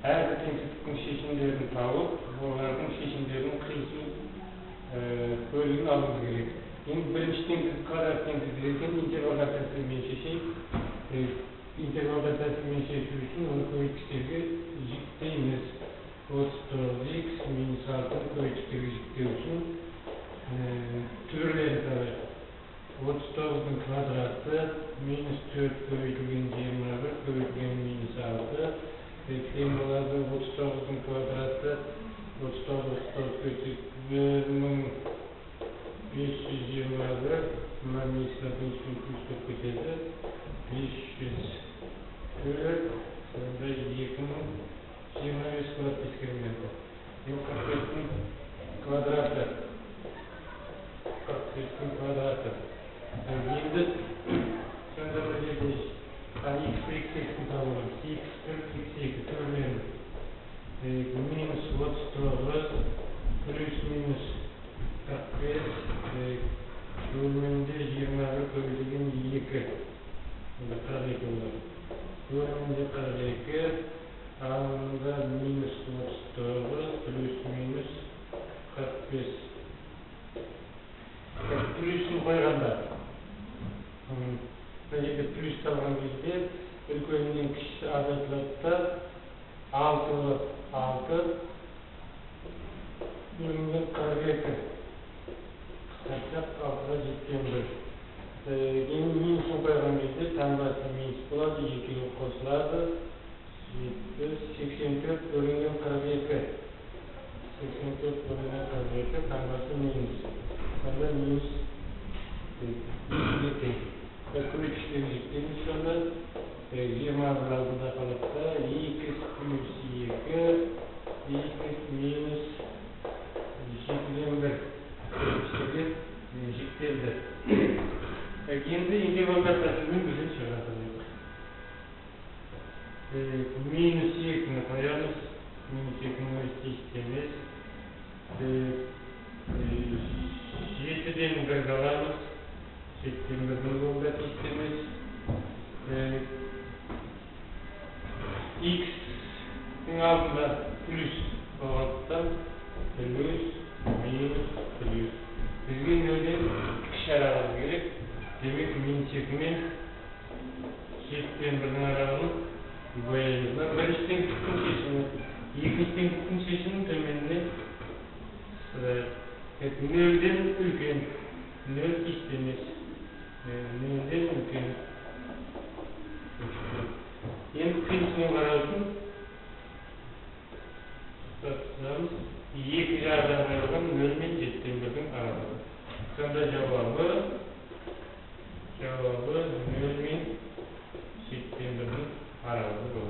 Әрбір теңсіздіктің шешімдерін тауып, олардың шешімдерінің қиысу бөлігін алуымыз керек. Енді бірінші теңсіздік квадрат теңсіздік екен, интервалдар тәсілімен шешейік. Интервалдар тәсілімен шешу үшін оны көбейткіштерге жіктейміз. 39х минус 6-ны көбейткіштерге жіктеу үшін түбірлерін табайық. 39-дың квадраты минус 4 көбейтілген 21 көбейтілген минус 6 тең болады. 39-дың квадраты 39 39 көбейтсек 1521, мына минустар минуспен плюс болып кетеді, 504, сонда 2025 болады дискриминанты. Енді 45-тің квадраты, 45-тің квадраты. Енді сонда мына жерде х1, х2-ні табамыз. Х1, х2 түбірлерін минус 39 плюс минус 45 бөлімінде 21 көбейтілген 2, сонда 42 болады. Бөлімінде 42, ал мында минус 39 плюс минус 45. Плюсін қойғанда, мына жерде плюс алған кезде үлкенінен кішісі азайтылады да 6 болады. 6 бөлінген 42, қысқартсақ 6-ға жеткен 1. Енді минусын қойған кезде таңбасы минус болады, екеуі қосылады, 84 бөлінген 42, 84 бөлінген 42, таңбасы минус, сонда минус 2-ге тең. Көбейткіштерге жіктейміз, сонда 21 алдында қалады да х плюс 2 х минус 7-ден 1 көбейткіштерге жіктелді. Енді интервалдар тәсілімен бізден шығады. Минус 2-ні қоямыз, минус 2-нің өзі тиісті емес. 7-ден 1 аламыз, 7-ден 1-дің ол да тиісті емес. Х-тің алдында плюс болғандықтан плюс, минус, плюс. Бізге нөлден кіші аралығы керек. Демек минус 2 мен 7-ден 1-дің аралығын бояймыз. Мына бірінші теңсіздіктің шешімі, екінші теңсіздіктің шешімін төменінен сызайық. Нөлден үлкен, нөл тиісті емес, нөлден үлкен. Енді қиындысымен қарау үшін сызамыз. Екі жардан айырылған 0 мен 7-ден 1-дің аралығы. Сонда жауабы 0 мен 7-ден 1-дің аралығы болады.